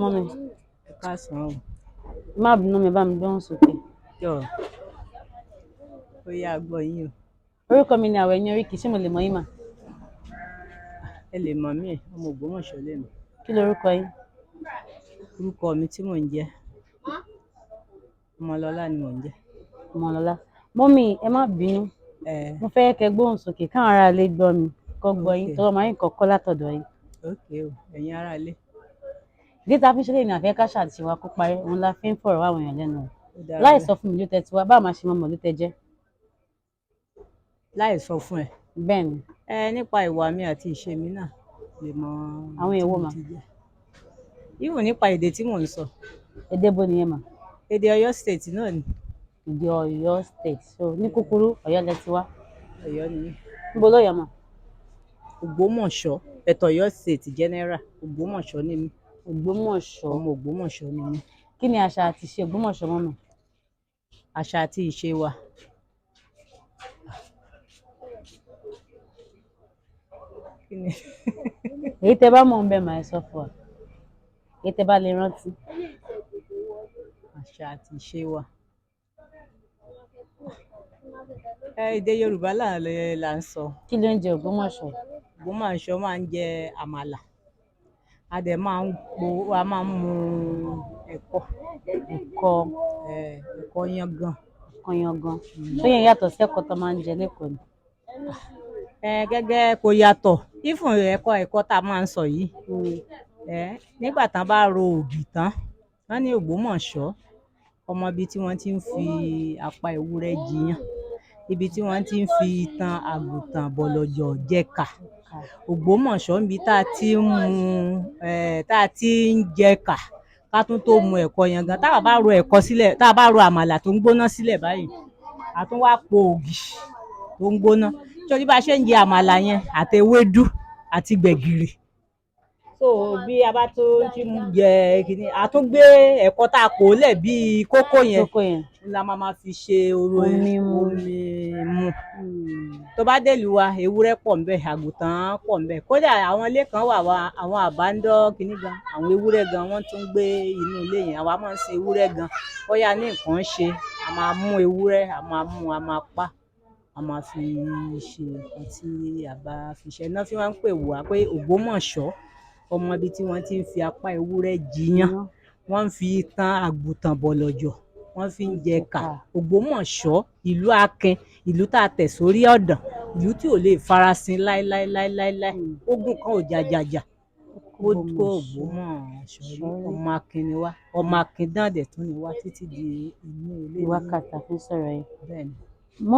Mummy, Ẹ káàsán o. Má bínú, mi bá mi gbóhùn sókè. Jọ, ó yá, a gbọ́ yín o. Orúkọ mi ni Àwẹ̀ní Oríkì, ṣé mo lè mọ̀ yín mà? Ẹ lè mọ̀ mí, ọmọ Ògbómọ̀ṣọ́ lèmi. Kí lorúkọ yín? Orúkọ mi tí mò ń jẹ́, Ọmọlọ́lá ni mò ń jẹ́. Ọmọlọ́lá. Mummy, ẹ má bínú. Ẹ Mo fẹ́ kẹ́ gbóhùn sókè káwọn ará ilé gbọ́ mi, kọ́ gbọ́ yín, Okay. tọ́lọ́ máa ń kọ́kọ́ látọ̀dọ̀ yín. Okay o, ẹ̀yin ará ilé. Ìdí tá a fi ń ṣe léyìn ní àfẹ́ káṣà àti ìwà kó parí, òun la fi ń fọ̀rọ̀ wá àwọn èèyàn lẹ́nu wò. Ó dára Láì bẹ́ẹ̀. sọ fún mi ìlú tẹ́ ti wá, báwo máa ṣe mọ ìlú tẹ́ jẹ́? Láì sọ fún ẹ. Bẹ́ẹ̀ ni. Ẹ nípa ìwà mi àti ìṣe mi náà lè mọ Àwọn ibi tí èèwọ̀ mo mà. ti jẹ́. Even nípa èdè tí mò ń sọ. Èdè bo nìyẹn mà? Èdè Ọ̀yọ́ State náà ni. Èdè Ọ̀yọ́ State. So ní kúkúrú, Ọ̀yọ́ lẹ ti wá. Ọ̀yọ́ ni mí. Níbo lọ́yọ̀ọ́ mà? Ògbómọ̀ṣọ́, ẹ̀tọ́ Ọ̀yọ́ State general, Ògbómọ̀ṣọ́ ni mí. Ògbómọ̀ṣọ́. Ọmọ Ògbómọ̀ṣọ́ ni mí. Kí ni àṣà àti ìṣe Ògbómọ̀ṣọ́, mummy? Àṣà àti ìṣe wa. Kí ni? Èyí tẹ́ bá mọ̀ ń bẹ̀ mà, ẹ sọ fún wa. Èyí tẹ́ bá lè rántí. Àṣà àti ìṣe wa. Ẹ èdè Yorùbá là ń sọ. Kí ló ń jẹ Ògbómọ̀ṣọ́? Ògbómọ̀ṣọ́ máa ń jẹ àmàlà. A dẹ̀ máa ń po, a máa ń mu ẹ̀kọ. Ẹ̀kọ. Ẹ ẹ̀kọ yangan. Ẹ̀kọ yangan. Ṣé yẹn yàtọ̀ sí ẹ̀kọ tó máa ń jẹ l'Ékòó ni? Ẹ gẹ́gẹ́ kò yàtọ̀. Even ẹ̀kọ tá a máa ń sọ yìí. Ẹ nígbà tán bá ro ògì tán, wọ́n ní Ògbómọ̀ṣọ́, ọmọ ibi tí wọ́n ti ń fi apá ewúrẹ́ jiyán, ibi tí wọ́n ti ń fi itan àgùntàn bọ̀lọ̀jọ̀ jẹkà. Ògbómọ̀ṣọ́ níbi tá a ti ń mu, tá a ti ń jẹkà ká tún tó mu ẹ̀kọ yangan. Tá a bá ro ẹ̀kọ sílẹ̀, tá a bá ro àmàlà tó ń gbóná sílẹ̀ báyìí, a tún wá po ògì tó ń gbóná. Torí bá a ṣe ń jẹ àmàlà yẹn àti ewédú àti gbẹ̀gìrì. So bí a bá tún ti ń jẹ kíni, a tún gbé ẹ̀kọ tá a pò lẹ̀ bí kókó yẹn. Kókó yẹn. La máa ma fi ṣe omi Omi mu. Omi mu. Tó bá dé ìlú wa, ewúrẹ́ pọ̀ ńbẹ̀, àgùntàn pọ̀ ńbẹ̀. Kódà àwọn ilé kan wà wa, àwọn àbándọ́ kíní gan, àwọn ewúrẹ́ gan wọ́n tún gbé inú ilé yẹn. Àwa máa ń sin ewúrẹ́ gan. Bóyá ní nǹkan ṣe, a máa mú ewúrẹ́, a máa mú, a máa pa, a máa fi ṣe nǹkan tí a bá fi ṣe. Iná fi máa ń pè wá pé Ògbómọ̀ṣọ́, ọmọ ibi tí wọ́n ti ń fi apá ewúrẹ́ jiyán, wọ́n ń fi itan àgùntàn bọ̀lọ̀jọ̀, wọ́n fi ń jẹkà. Ògbómọ̀ṣọ́, ìlú Akin, ìlú tá a tẹ̀ sórí ọ̀dàn, ìlú tí ò lè farasin láíláíláíláí. Ogun kan ò jàjàjà. Ó kó Ògbómọ̀ṣọ́ rí. Ọmọ Akin ni wá. Ọmọ Akin náà dẹ̀ tún ni wá títí di inú ilé ní Wákàtí a fi ń sọ̀rọ̀ yìí. Bẹ́ẹ̀ ni. Mummy.